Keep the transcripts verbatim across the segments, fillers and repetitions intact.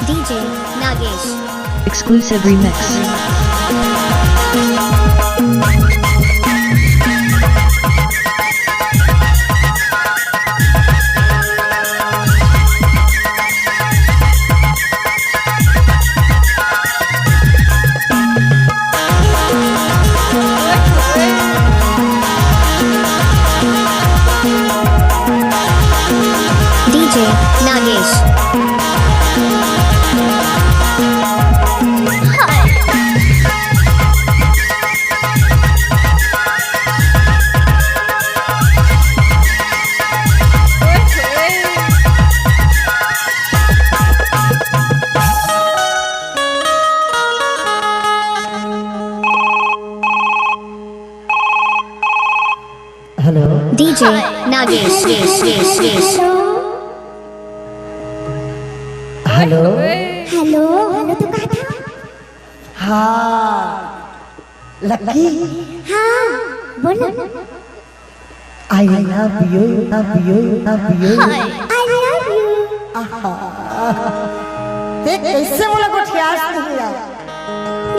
D J Nagesh. Exclusive remix. D J Nagesh. Hello. D J Nagesh. Hello. Hello, hello, तू कहाँ था? हाँ, lucky. हाँ, बोलो। I love you, love you, love you। I love you। आहा। देख, कैसे मोला गोठियास नहीं यार।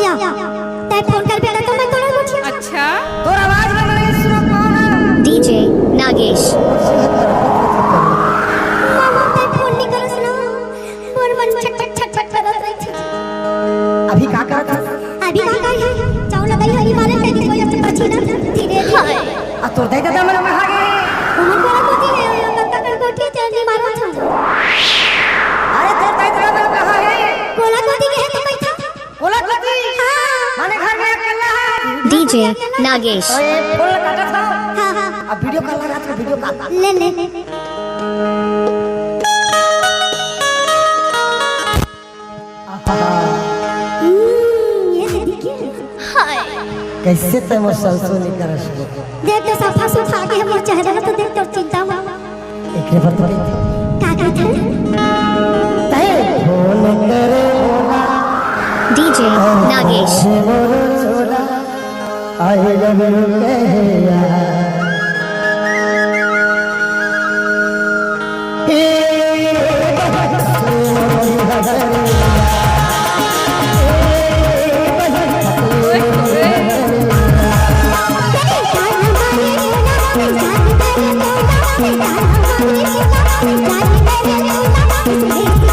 या, तै फोन कर बेटा तो मैं तोला पूछी। अच्छा। तोर आवाज में नहीं सुनो कौन है? D J Nagesh। मामा, तै फोन नहीं करस ना। मोर मन छटपट, छटपट करत रहिथे। अभी का करत हस? अभी का करही? चाउर लगाई हरी मारे, फेर कोई अब पछी ना, धीरे, धीरे। आ तोर दाई ददा मन कहाँ गे? ओमन कोला कोती हे, कक्का कर कोठी चरनी मारत हन। अरे तोर दाई ददा मन कहाँ हे? कोला कोती गे हे तो बैठा। कोला कोती? हाँ। माने घर में अकेला हे? D J Nagesh। तो ये फोन काटत हव? हाँ, हाँ। अब video call लगा, तो video call। ले, ले। हम्म, ये दे दी क्या? हाय। कैसे तै मोर सरसों नहीं करस? देख तो सफा सुखा गे हे मोर चेहरा, तो देख तोर चिंता हुआ। एकरे बर तो कहिथे। का कहिथे? तै फोन करे मोला। D J Nagesh। मोर छोरा, I love you कहे यार। ए,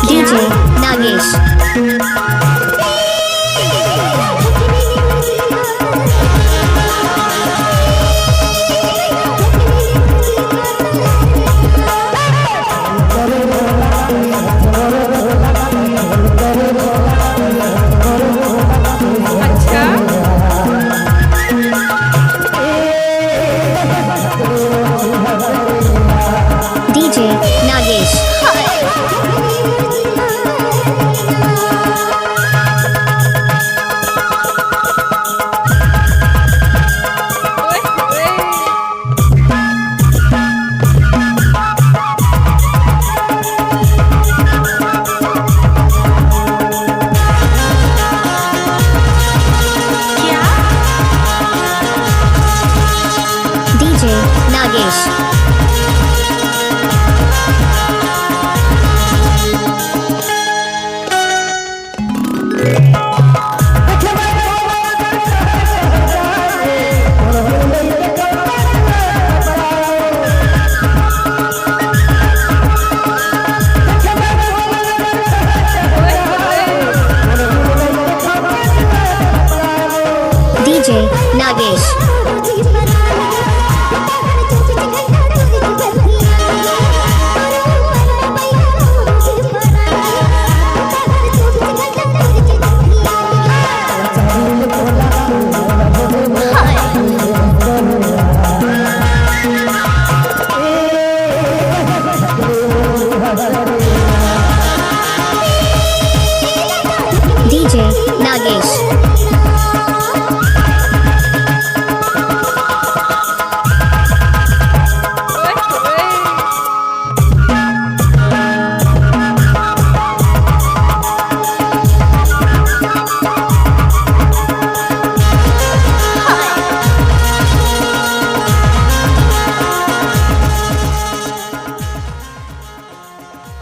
D J Nagesh। अच्छा। D J Nagesh। D J Nagesh। D J Nagesh। D J Nagesh।